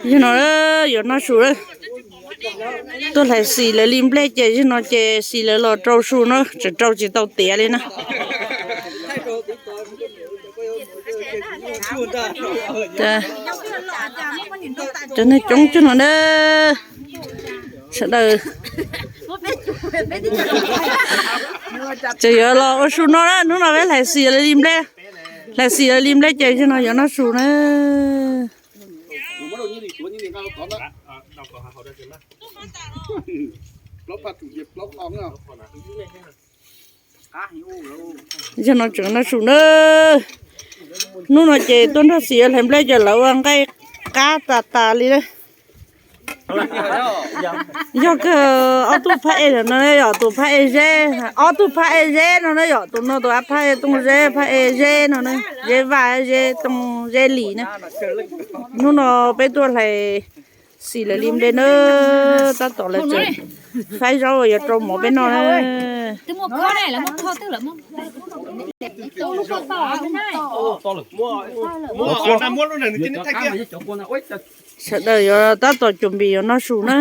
Yog no yuav noj su lawm. Tuaj hlais xis lawv li nplej ces yog no ces xis lawv los rau su no tseem rau tsis tau tiav li na. Cov neeg coob cuag no na. Sawv daws tseem yuav los ua su no na. Hnub no peb hlais xis lawv li nplej, hlais xis lawv li nplej ces yog no yuav noj su na. Yog no tseem noj su na. Hnub no ces tuaj nrog xis hlais nplej ces lawv ua nqaij qab tas tas li na. Yog kawg ob tug phab ej no yom, tus phab ej zeb, ob tug phab ej zeb no na yom, tus no tus phab ej tooj zeb, phab ej zeb no na, zeb vaj zeb tooj zeb lis na. Hnub no peb tuaj hlais xis lawv li nplej na, tab tom lawv tseem faib zaub yuav rau mov peb noj na. Sawv daws yuav tab tom cuam npis yuav noj su na.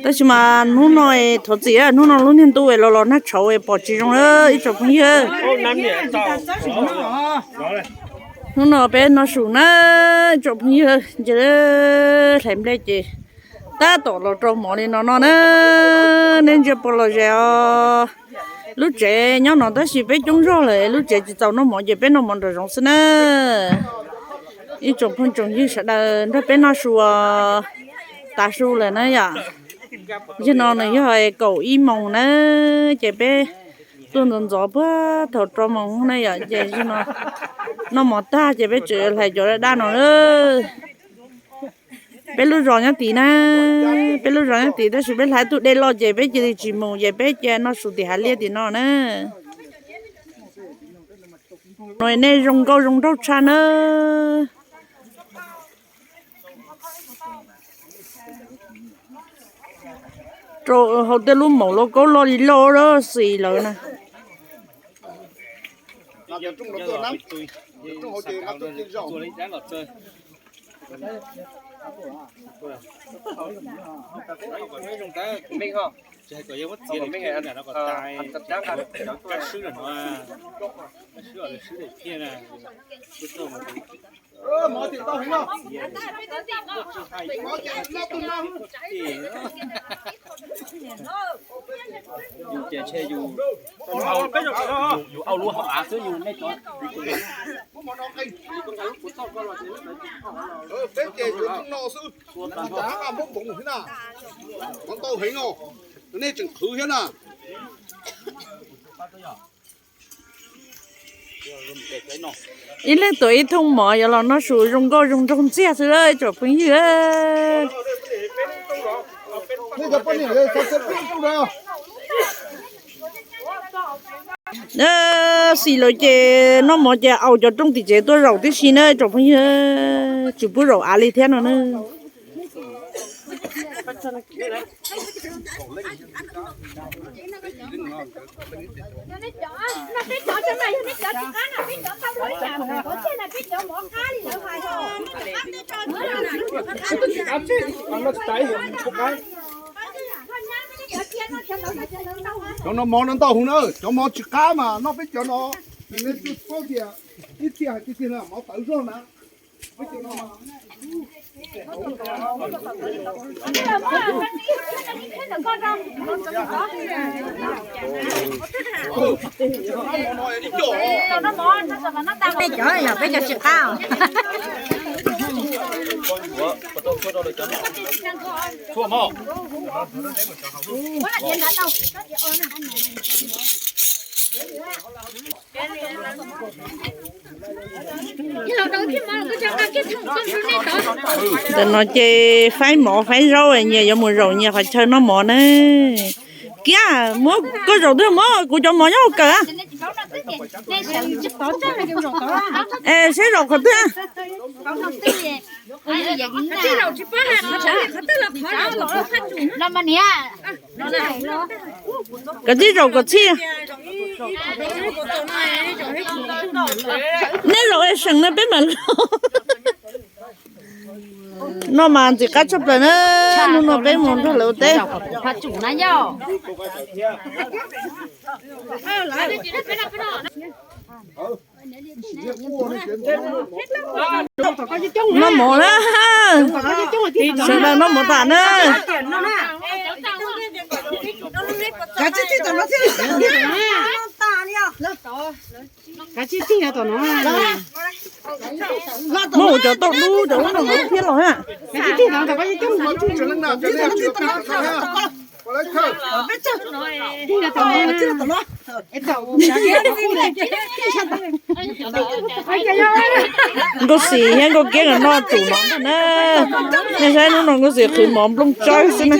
Tab sis mas hnub no thov txim, hnub no lub niag ntuj los los nag tshauv pom tsis zoo na ib tsoom phooj ywg. Hnub no peb noj su na ib tsoom phooj ywg, nce hlais nplej ces tab tom los rau mov li no no na. Nej ntsia puas lom zem os. Lub tsev nyob no tab sis peb coob zog lawm, lub tsev tsis txaus noj mov ces peb noj mov nraum zoov xwb na. Ib tsoom phooj tsoom ywg sawv daws nrog peb noj su, tas su lawm na yom. Yog no nws yog kaum ib moos na, ces peb tuaj ntxov ntxov puag thaum rau moos na yom, ces yog no noj mov tag ces peb tseem hlais cov daj daj no na. Peb lub zos nyob tid na, peb lub zos nyob tid tab sis peb hlais tug dej loj ces peb cia li tsis mus ces peb cia noj su tim hav liaj tim no na. No nej zoo nkauj zoo nraug tshaj na. Rau hauv tej lub maum loj kaub loj li loj xis lawm na. Yus ces ntshe yus, yus au lub hauv av xwb yus nej cov. Peb ces yus no xwb, muab npoov thiab na, mov ntau heev no, nej tseem qhwv thiab na. Ib leeg tuav ib thooj mov yuav los noj su zoo nkauj zoo nraug ntxiag xwb ib tsoom phooj ywg. Xis lawm ces noj mov ces au cov rooj tim tsev tuaj zaum tib si na tsoom phooj ywg, tsis pub zaum av li thiab no na. Cov no mov no ntau hwv na, cov mov tsis qab mas noj peb cov no, paub tias ib txhia hais tiag tiag mov tawv zog na. Peb cov yog peb cov tsis qab. Ntawm no ces faib mov faib zaub nyias yuav mus zaum nyias qhov chaw noj mov na. Kiab, muab koj zaum twg muab kuv cov mov nyob hauv kawm. Es seb zaum qhov twg. Koj tib zaum kom txhij. Nej zaum es seem no peb mam los. Noj mas ntxim qab tshaj plaws na, hnub no peb mus nrog lawv ua teb. Noj mov na, sawv daws noj mov tas na. Muab ua cov tauj dub cov ub no lub thiab los ha. Nkauj Xis thiab Nkauj Kiab nkawd noj tsum mov ntag na. Nej saib hnub no Nkauj Xis qhwv mov nplooj tsawb xwb na.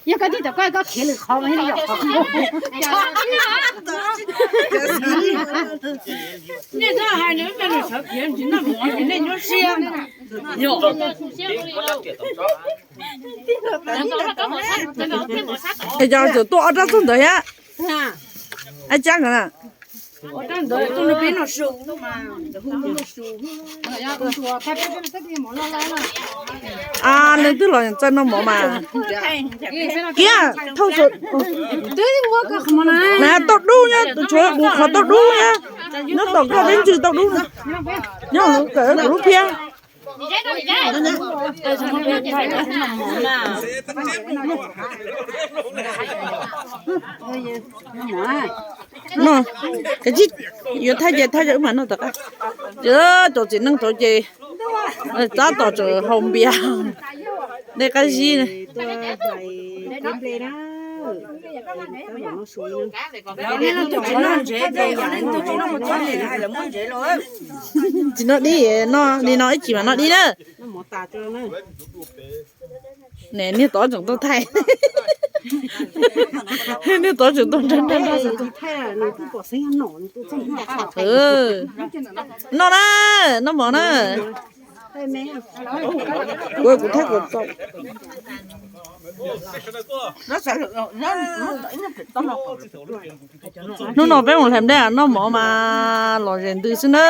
Yog koj tij tau koj, koj khiav lwm qhov mas yog qhov. Es cov tseem tuaj ob rab txog ntawd thiab. Ab, cab nkawd na. A, leej twg los txawj noj mov mas. Kiab, thauj, na tauj dub na, tus tshuav kuv qhov tauj dub na. Nyob tom koj peb ntswg tauj dub na. Nyob kuv lub phiab. No, yuav thaij ces thaij, wb mam noj tom qab. Cov txiv neej thaud ces tab tom tseem haus npias, dej qab zib. Tsis noj dib, noj li no ib chim mam noj dib na. Ne niag tod tseem tuaj thaij. Niag tod tseem tuaj nrog nrog. Noj na, noj mov na. Kuv, kuv thaij kuv tau. Hnub no peb mus hlais dej noj mov mas lom zem ntws xwb na.